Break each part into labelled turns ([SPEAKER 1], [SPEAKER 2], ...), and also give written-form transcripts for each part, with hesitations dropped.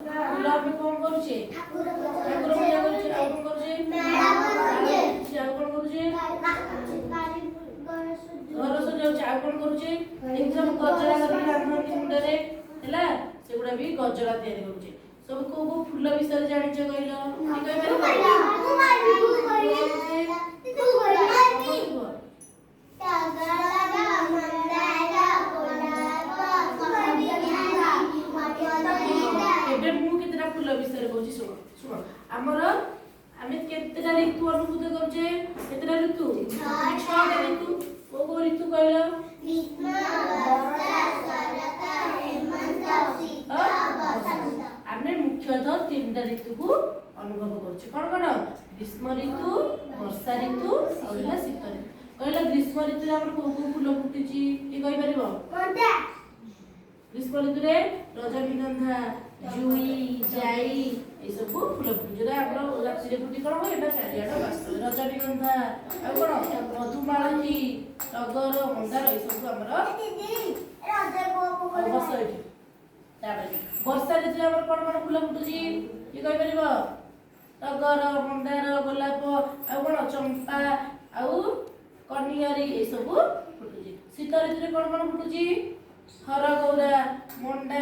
[SPEAKER 1] ଫୁଲ ଆମେ କଣ କରୁଛେ? ଠାକୁର ପୂଜା କରୁଛେ। ଆଉ କଣ କରୁଛେ? ଆଉ କଣ କରୁଛେ? ଘର ସଜାଉଛେ। ଆଉ କଣ କରୁଛେ? ଏମିତି ସବୁ ଗଜରା କରିକି ବାନ୍ଧନ୍ତି ମୁଣ୍ଡରେ, ହେଲା, ସେଗୁଡା ବି ଗଜରା ତିଆରି କରୁଛେ। ସବୁ କୋଉ କୋଉ ଫୁଲ ବିଷୟରେ ଜାଣିଛ କହିଲ? କିଏ କହିପାରିବ? କୁହ। ଏବେ ମୁଁ କେତେଟା ଫୁଲ ବିଷୟରେ କହୁଛି, ଶୁଣ ଶୁଣ। ଆମର ଆମେ କେତେଟା ଋତୁ ଅନୁଭୂତ କରୁଛେ? କେତେଟା ଋତୁ? 6ଟା ଋତୁ। କୋଉ କୋଉ ଋତୁ କହିଲ? ଆମେ ମୁଖ୍ୟତଃ 3ଟା ଋତୁକୁ ଅନୁଭବ କରୁଛେ। କଣ କଣ? ଗ୍ରୀଷ୍ମ ଋତୁ, ବର୍ଷା ଋତୁ ଆଉ ହେଲା ଶୀତ ଋତୁ। କହିଲ, ଗ୍ରୀଷ୍ମ ଋତୁରେ ଆମର କୋଉ କୋଉ ଫୁଲ ଫୁଟୁଛି, କିଏ କହିପାରିବ? ଗ୍ରୀଷ୍ମ ଋତୁରେ ରଜନୀଗନ୍ଧା, ଜୁଇ, ଜାଇ ଏସବୁ ଫୁଲ ଫୁଟୁଛି। ଯୋଉଟା ଆମର ରାତିରେ ଫୁଟି କଣ ହୁଏ ନା ଚାରିଆଡ ବାସ। ରଜନୀଗନ୍ଧା ଆଉ କଣ? ମଧୁମାଳତୀ, ଟଗର, ମନ୍ଦାର ଏସବୁ ଆମର। ବସ ଏଠି। ତାପରେ ବର୍ଷା ଋତୁରେ ଆମର କଣ କଣ ଫୁଲ ଫୁଟୁଛି, କିଏ କହିପାରିବ? ଟଗର, ମନ୍ଦାର, ଗୋଲାପ ଆଉ କଣ? ଚମ୍ପା ଆଉ କନିଅରି ଏସବୁ ଫୁଟୁଛି। ଶୀତ ଋତୁରେ କଣ କଣ ଫୁଟୁଛି? ହରଗୌରା, ମଣ୍ଡା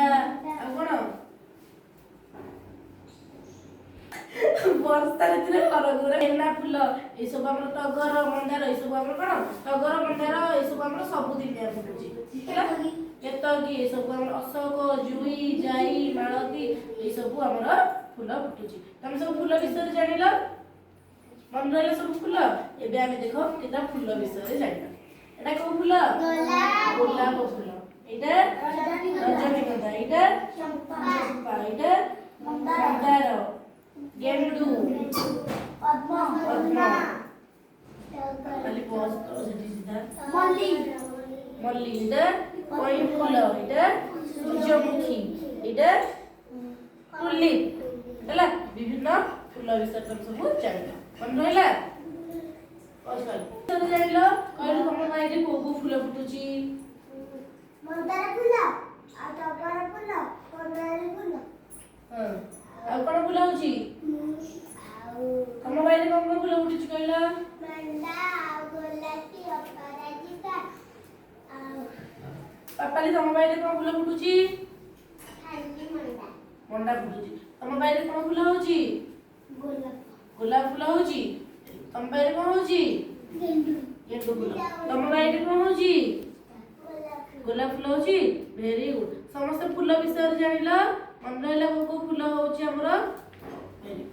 [SPEAKER 1] ଆଉ କଣ? ବର୍ଷା ଋତୁରେ ହରଗୌରା, ହେନା ଫୁଲ ଏସବୁ ଆମର, ଟଗର, ମନ୍ଦାର ଏସବୁ ଆମର କଣ? ଟଗର, ମନ୍ଦାର ଏସବୁ ଆମର ସବୁଦିନିଆ ଫୁଟୁଛି, ହେଲା। କେତକୀ ଏସବୁ ଆମର, ଅଶୋକ, ଜୁଇ, ଜାଇ, ମାଳତୀ ଏସବୁ ଆମର ଫୁଲ ଫୁଟୁଛି। ତମେ ସବୁ ଫୁଲ ବିଷୟରେ ଜାଣିଲ, ମନେ ରହିଲା ସବୁ ଫୁଲ। ଏବେ ଆମେ ଦେଖ କେତେଟା ଫୁଲ ବିଷୟରେ ଜାଣିବା। ଏଟା କୋଉ ଫୁଲ? ଗୋଲାପ ଫୁଲ। ଏଇଟା ରଜନୀଗନ୍ଧା, ଏଇଟା ଚମ୍ପା, ଏଇଟା ମନ୍ଦାର, ଗେଣ୍ଡୁ, ପଦ୍ମ। ଖାଲି ବସ ତ ସେଠି ସିଧା। ମଲ୍ଲି। ଏଇଟା କଇଁ ଫୁଲ, ଏଇଟା ସୂର୍ଯ୍ୟମୁଖୀ, ଏଇଟା ଟୁଲିପ୍। ହେଲା, ବିଭିନ୍ନ ଫୁଲ ବିଷୟରେ ତମେ ସବୁ ଜାଣିଲ, ମନେ ରହିଲା? ଜାଣିଲ? କହିଲୁ, ତମ ବାଇରେ କୋଉ କୋଉ ଫୁଲ ଫୁଟୁଛି?
[SPEAKER 2] ମନ୍ଦାର ଫୁଲ ଆଉ ଟଗର ଫୁଲ, କନିଅରି ଫୁଲ।
[SPEAKER 1] ହଁ, ଆଉ କଣ ଫୁଲ ହଉଛି?
[SPEAKER 2] ଆଉ
[SPEAKER 1] ତମ ବାଇରେ କଣ କଣ ଫୁଲ ଫୁଟୁଛି କହିଲ?
[SPEAKER 2] ମଣ୍ଡା ଆଉ ଗୋଲାପି, ଅପରାଜିତା ଆଉ
[SPEAKER 1] ପାପାଲି, ତମ ବାଇରେ କଣ ଫୁଲ ଫୁଟୁଛି?
[SPEAKER 2] ଖାଲି ମଣ୍ଡା।
[SPEAKER 1] ମଣ୍ଡା ଫୁଟୁଛି। ତମ ବାଇରେ କଣ ଫୁଲ ହଉଛି?
[SPEAKER 2] ଗୋଲାପ।
[SPEAKER 1] ଗୋଲାପ ଫୁଲ ହଉଛି। ତମ ବାଇରେ କଣ ହଉଛି?
[SPEAKER 2] ଗେଣ୍ଡୁ।
[SPEAKER 1] ଗେଣ୍ଡୁ ଫୁଲ। ତମ ବାଇରେ କଣ ହଉଛି?
[SPEAKER 2] ଗୋଲାପ।
[SPEAKER 1] ଗୋଲାପ ଫୁଲ ହଉଛି। Very good. ସମସ୍ତେ ଫୁଲ ବିଷୟରେ ଜାଣିଲ, ମନେ ରହିଲା କୋଉ କୋଉ ଫୁଲ ହଉଛି ଆମର? ଭେରି